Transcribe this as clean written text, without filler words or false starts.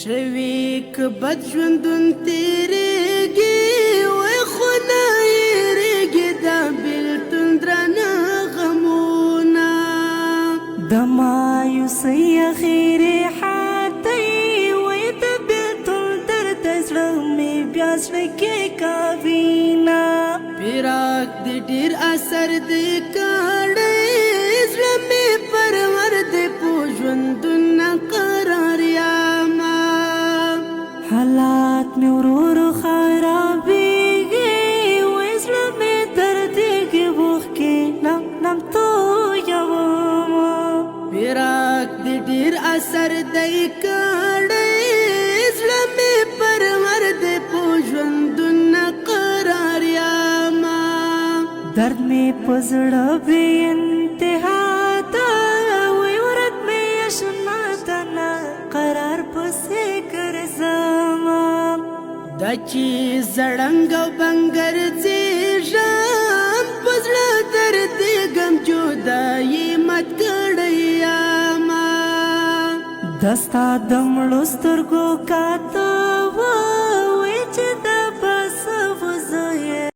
شوي که بد ژوندون تېرېږي، وای خو نه هېرېږي دا بېلتون درانه غمونه. د مایوسۍ اخري حد دی، وای د بېلتون درد زړه مې بیا زړه کې کاوینا. فراق دې ډېر اثر دی کړی، زړه مې پرور دی په ژوندون نه قرار یمه. حالات مې ورو ورو خرابېږي، وای زړه مې دردېږي، اوښکې نم نم تویومه. فراق دې ډېر اثر دی کړی، زړه مې پرور دی په ژوندون نه قرار یمه. درد مې په زړه بې انتها ده، وای ورک مې اشنا ده، نه قرار پسې ګرځمه. دا چې زړنګ او بنګر ځېږم، په زړه دردېږم، جدایي مات کړی یمه. د ستا د مړو سترګو کاته